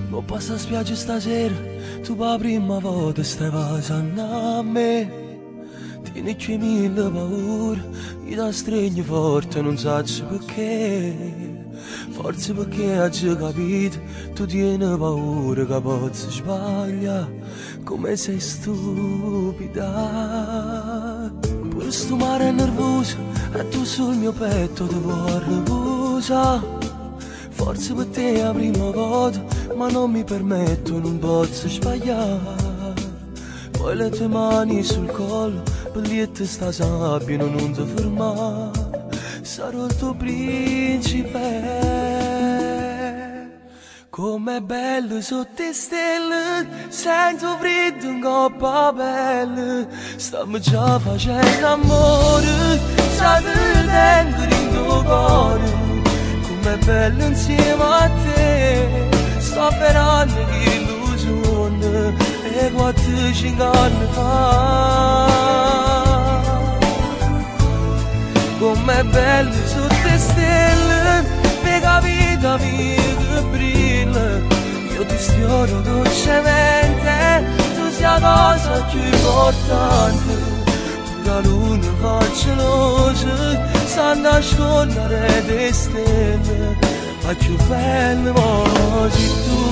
Ngopp' a 'sta spiaggia stasera, tu p' 'a primma vota stai vasanno a me. Tiene cchiù 'e mille paure, io t'astregno forte, nun saccio pecché. Forse pecché aggio capito, tu tiene paura ca pozzo sbaglia'. Comme sei stupida. Pure 'stu mare è nervoso e tu sul mio petto te vuò arrepusa'. Forse pe te è 'a primma vota, ma non mi permetto, nun pozzo sbaglià. Poi le tue mani sul collo, pe lietto sta sabbia, no, nun te fermà. Sarò il tuo principe. Comm'è bello sotto 'e stelle, sento 'o friddo 'ncopp' 'a pelle. Stammo già facenno ammore, già te tengo dint' 'o core. Comm'è bello insieme a te, sto avveranno chillu suonno 'e quatto cinche anni fa. Comm'è bello sotto 'e stelle, veco 'a vita mia che brilla. Io ti sfioro dolcemente, tu sei 'a cosa cchiù importante. Pure 'a luna fa gelosa, s'annasconne aret' 'e stelle. 'A cchiù bella mo si tu.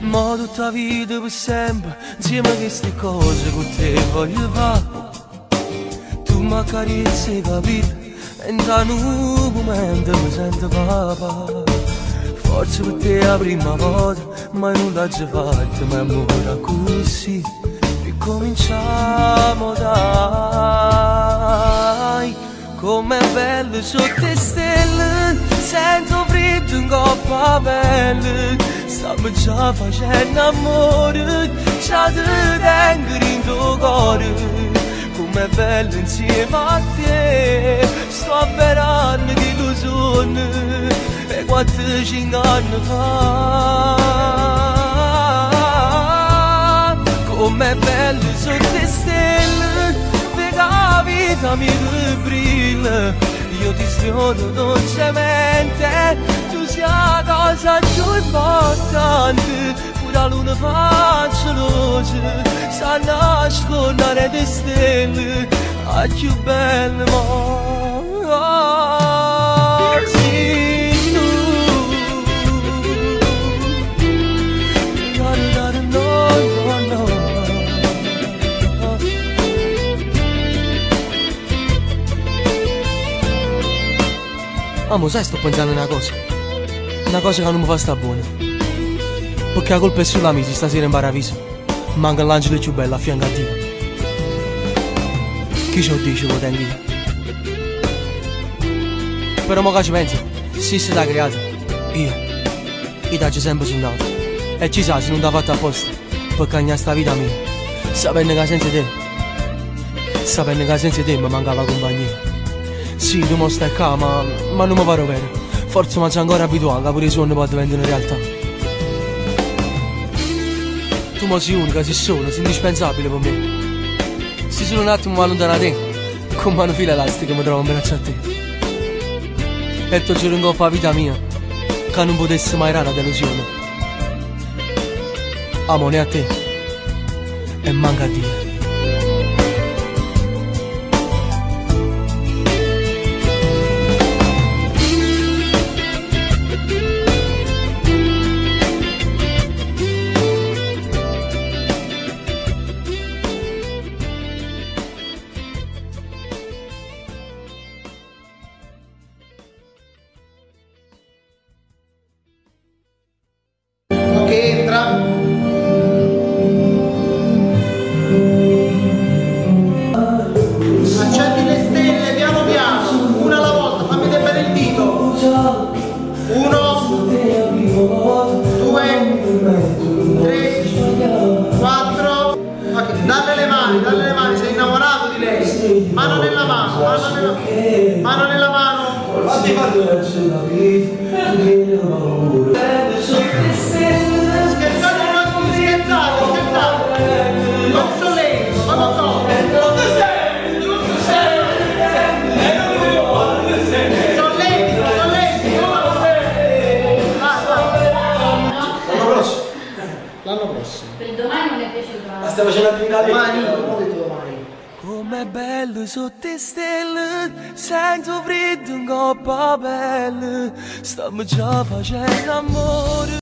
Mo tutta 'a vita pe sempe, 'nzieme a chesti cose cu te voglio fa. Tu m'accarezze 'e capille e 'int'a nu mumento me sento papà. Forse pe te è 'a primma vota, ma io nun l'aggio fatto mai ammore accussì. Ricominciamo dai. Comm'è bello sotto 'e stelle, sento 'o friddo 'ncopp' 'a pelle. Stammo già facenno ammore, già te tengo dint' 'o core. Comm'è bello insieme a te, sto avveranno chillu suonno 'e quatto cinche anni fa. Comm'è bello sotto 'e stelle, veco 'a vita mia che brilla. Io ti sfioro dolcemente, tu sei 'a cosa cchiù importante. Pure 'a luna fa gelosa, s'annasconne aret' 'e stelle, 'a cchiù bella mo si tu. No, no, no. Amo, sai sto pensando una cosa? Una cosa che non mi fa sta buona. Perché la colpa è solo mia se stasera in paradiso. Manca l'angelo più bello a fianco a Dio. Chi ce lo dice che tengo io? Però mo che ci penso, se si t'ha creato, io t'aggio sempre sognato. E ci sa se non t'ha fatto apposta, per cagnare sta vita mia. Sapendo che senza te, sapendo che senza te mi mancava compagnia. Sì, tu mo stai qua, ma non mi pare vero. Forse mi sono ancora abituato, che pure i sogni poi diventano realtà. Tu mo sei unica, sei sola, sei indispensabile per me. Se solo un attimo mi allontano da te, come un filo elastico mi trovo in braccio a te. E ti giuro in coppa vita mia, che non potessi mai dare una delusione. Amo né a te, e manca a Dio. Uno che entra. Accendi le stelle piano piano, una alla volta, fammi vedere il dito. 1, 2, 3, 4. Ok, dalle le mani, dalle le mani, sei innamorato di lei. Mano nella mano, mano nella, mano nella mano. Scherzate, non scherzate, scherzate. Non solento, settimana prossima. Per domani non è piaciuto. Ma stai facendo diventare Domani, non ho detto domani. Com'è bello sotto le stelle, sento freddo in coppa pelle, stiamo già facendo amore.